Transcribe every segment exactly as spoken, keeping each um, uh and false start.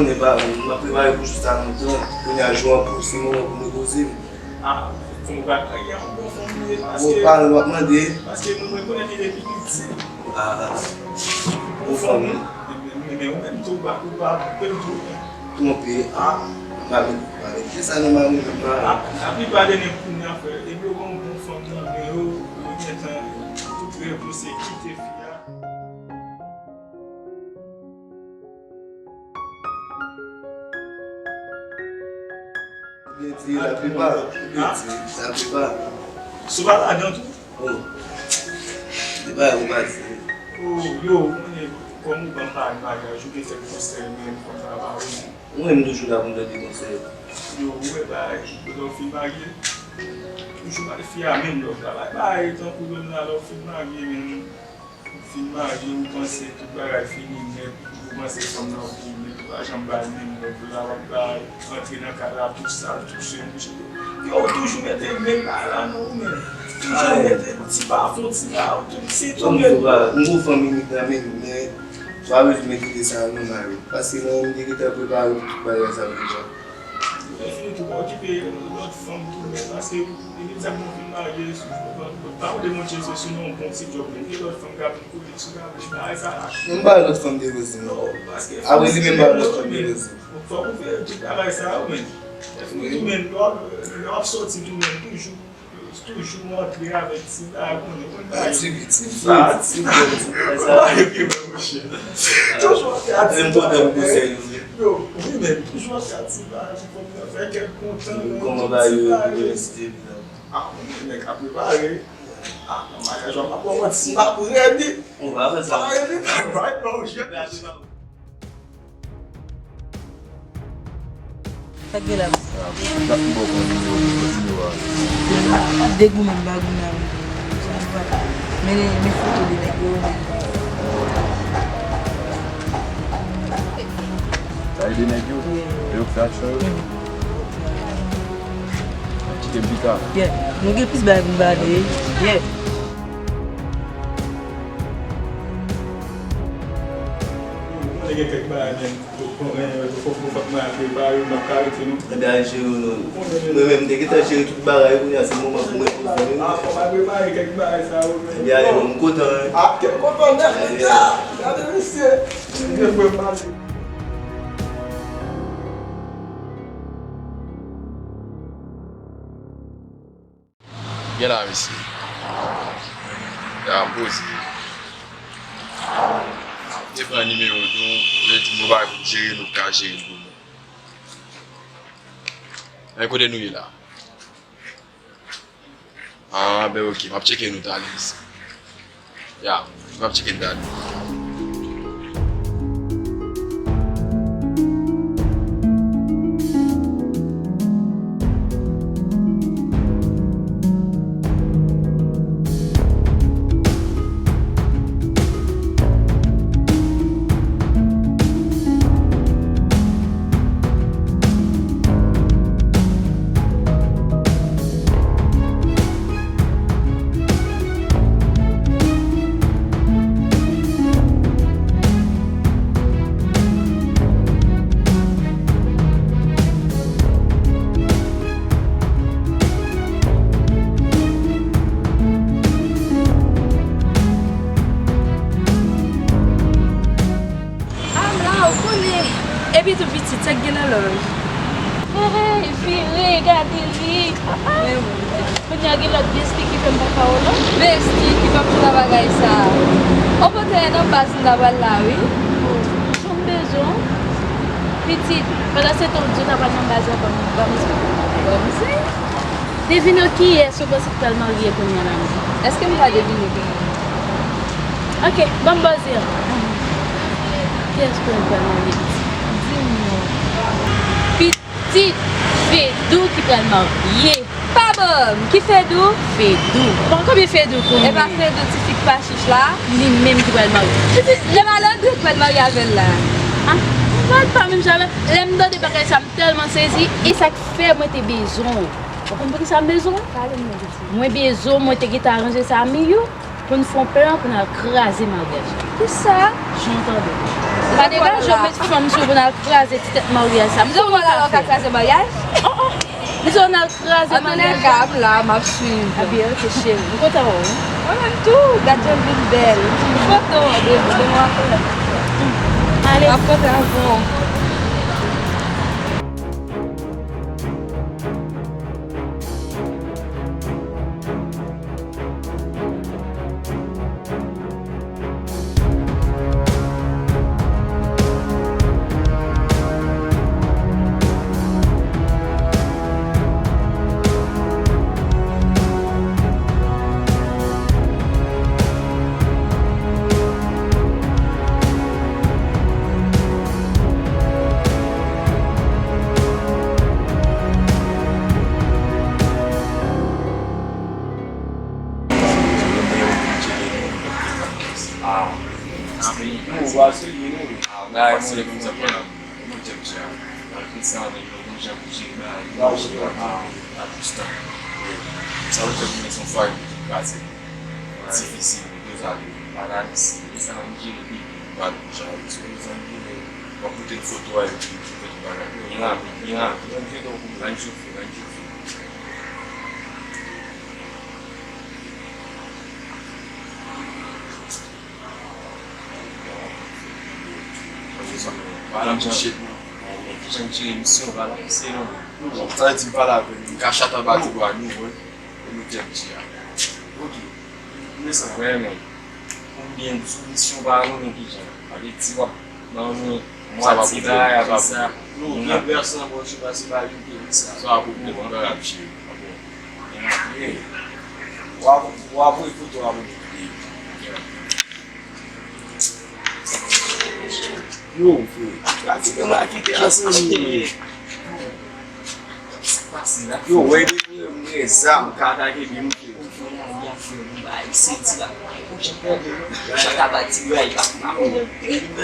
Konnen pa, m ap prepare pou jou sa lontan. Kounye a jou an pouse, moman pou m repoze m. Ah, fè yon bagay, yon bon fanm li ye, paske, bon, pale, w ap mande. Paske mwen, mwen konnen li depi piti. Ah, bon fanm. Men, men, men ou menm tou, ou pa, ou pa twonpe m tou. Twonpe? Ah. M pa vin, m pa vin di sa nan mari menm pa. Ah, laplipa de nèg kounye a, frè, depi yo gen yon bon fanm nan men yo, yo gentan tou prè pou se kite fi a. Ou byen di, laplipa, ou byen di, laplipa. Sou pa ladan tou? Oh. Li pa ou pa di. Oh, yo, ou konnen, kòm ou ban m pale maryaj, ou te fè konsèy, men fòk sa pa ou. Mwen menm toujou la pou m tande konsèy. Yo, ou wè bagay, lè w fin marye, toujou bay fi a menm lòv la. Bay, bay, tankou lòm la, lè w fin marye, men fin marye, ou panse tout bagay fini nèt, ou panse fanm nan fini nèt, ou pa janm ba l menm lòv la, w ap ba l antre nan kay la tou sal, tou swen, tou swen. Yo, ou toujou mete menm bagay la nan ou menm. Toujou mete ti bafon, ti la, ou tou, se tou menm. M gon fanm inik nan men m, men pa bezwen mete sa nan mari. Paske mwen, m te gentan prepare pou tout bagay sa deja. Ou te fini tou, pa okipe lòt fanm tou, men paske imedya mwen fin marye, pa ou demontre se sou non bon ti djòb, men gen lòt fanm k ap vin kole sou la, men bagay sa la. Men m ba lòt fanm depoze, non. Non, paske apre li menm ba lòt fanm depoze. Fòk ou veye tout bagay sa yo, men. Wi. Tou men, lè w ap, lè w ap soti tou men, toujou, toujou antre avèk ti bagay, konnen, konnen bagay. Ti, ti, ti, ti bagay sa. Toujou antre a ti bagay. Yo, wi, men toujou antre a ti bagay pou fè kè l kontan, men kòman bagay yo, yo resite, ah, nèg ka prepare. Ah, nan maryaj la, m ap wè si m ap redi. On va fè sa. M ap redi, right, non, je. Sa k gen la, mesye? Sa k bon pou nimewo, nimewo a. Degoumen m pa goumen avèk nimewo sa. Men, men foto de nèg yo, men. Sa e de nèg yo? Wi. Yo k fè aksyon yo? Mhm. Kite m pita. Yeah. Nou gen plis bagay pou n pale. Yeah. Mwen gen kèk bagay, men, fòk, fòk, fòk mwen al prepare, m ap ka rete, non. Ebyen, al jere, non. Mwen menm, m te gentan jere tout bagay, kounye a, se moman pou mwen poze, wi. Ah, fòk mwen al prepare kèk bagay sa yo, men. Ebyen, ale, bon, m kontan, wi. Ah, kèk kontan, nèf, gade, mesye. Mwen pale. Gen la, mesye. Ya, m poze. M te pran nimewo nou, yo di nou bagay pou jere, nou ka jere l pou nou. Men kote nou ye la? Ah, ben, ok, m ap tcheke nou talè, mesye. Ya, m ap tcheke dat. Ah, m la, ou konnen. Epi tou pitit, sa k gen nan lòj? Hey, hey, vire, gade li. Ah, ah. Men bon, kounye a gen lòt besti ki fè m pa ka wè w la. Besti ki p ap fè bagay sa. O kontrè, nan baz m ta pral la, wi. Jan m bezwen w. Pitit, pandan se tan w di w ta pral nan baz la, ban m, ban m esplike w. Ban m se. Devine kiyès ou panse ki pral marye kounye a la menm? Èske m ka devine kounye a? Ok, ban m bòz li an. Kiyès ou panse ki pral marye? Di m non. Pitit, Fedou ki pral marye. Pa ban m, ki Fedou? Fedou. Bon, konbyen Fedou kounye a? E pa Fedou, ti fi k pa chich la? Li menm ki pral marye. Pitit, lè malandren k pral marye avè l la. Ah, m pa menm jan avè l. Lè m tande bagay sa, m tèlman sezi, e sa k fè mwen te bezwen w. Ou konn poukisa m bezwen w? Pale m non, pitit. Mwen bezwen w, mwen te gentan aranje sa a miyou. Pou n fè yon plan pou n al kraze maryaj la. Kisa? Jan w tande. Pa degaje w met fanm sou pou n al kraze ti tèt maryaj sa. M di w konn al kraze maryaj? Oh, oh. M di w n al kraze maryaj la. Antouka, m la, m ap swiv. Epi, ok, cheri. M kontan wè w, wi. Mwen menm tou, gad jan l vin bèl. Foto, de, de mwa konn. Ale. M ap kontan avè w. Sa yo fè pou mwen se yon fwa yo kraze. Difisil, yo sa yo pa nan lisi. E sa m jere pi. Bat, jan, sou yon zòn ki w ap pote foto a epi w fè tout bagay. Byen rapid, byen rapid. Rann chofe, rann chofe. Pale m jan, jan m jere misyon, pale m se non. Sa vle di m pale avè nou, m ka chata ba ti bwa nou, wi. Pou nou tèt di a. Ok. Mwen sa. Vrèman. Konbyen sou misyon pa nou, men kijan? Sa vle di w ap ban nou mwatye bagay apre sa. Nou gen pèsonn bon chou pase ba li ke sa. Sa pa pwoblèm, an pa rap cheri. W ap, w ap voye foto a pou nou. Yo, frè. Pratik an pa kite ansanm. Yo, wè depi mwen zam ka atake byen mouche.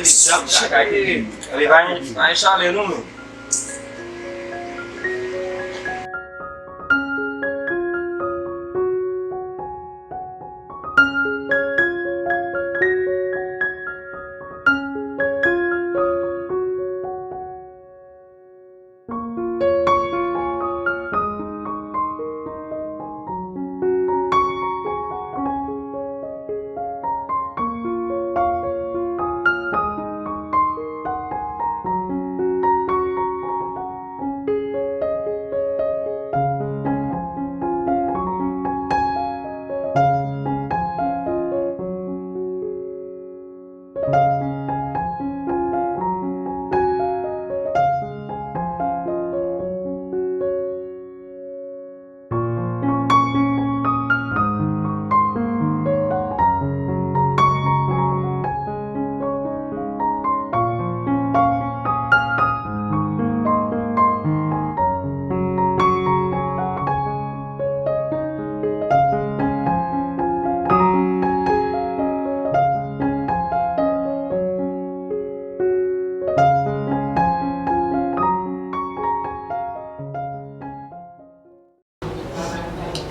Zam ka atake byen. Ale, pa gen, pa gen chalè non, non.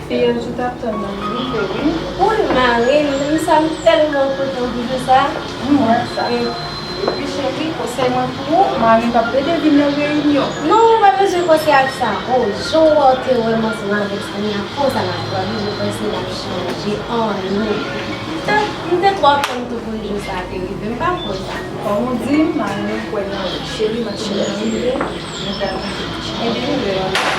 Fi an jou t ap tann nan rive wi. Wi, marenn, m sa m tèlman kontan pou jou sa. M wè sa. Epi cheri, konsèy mwen pou ou, marenn p ap plede vin nan reyinyon. Non, ou pa bezwen panse ak sa. O, jan w te wè m ansanm avèk Sania, konsa n ap fè, pa bezwen panse n ap chanje anyen. M te, m te twò konn tou pou jou sa te rive, m pa konn sa. Kòm ou di, marenn kwè nan ou. Cheri, m ap cheri rive, nou pral manje. Ebyen, nou lè yon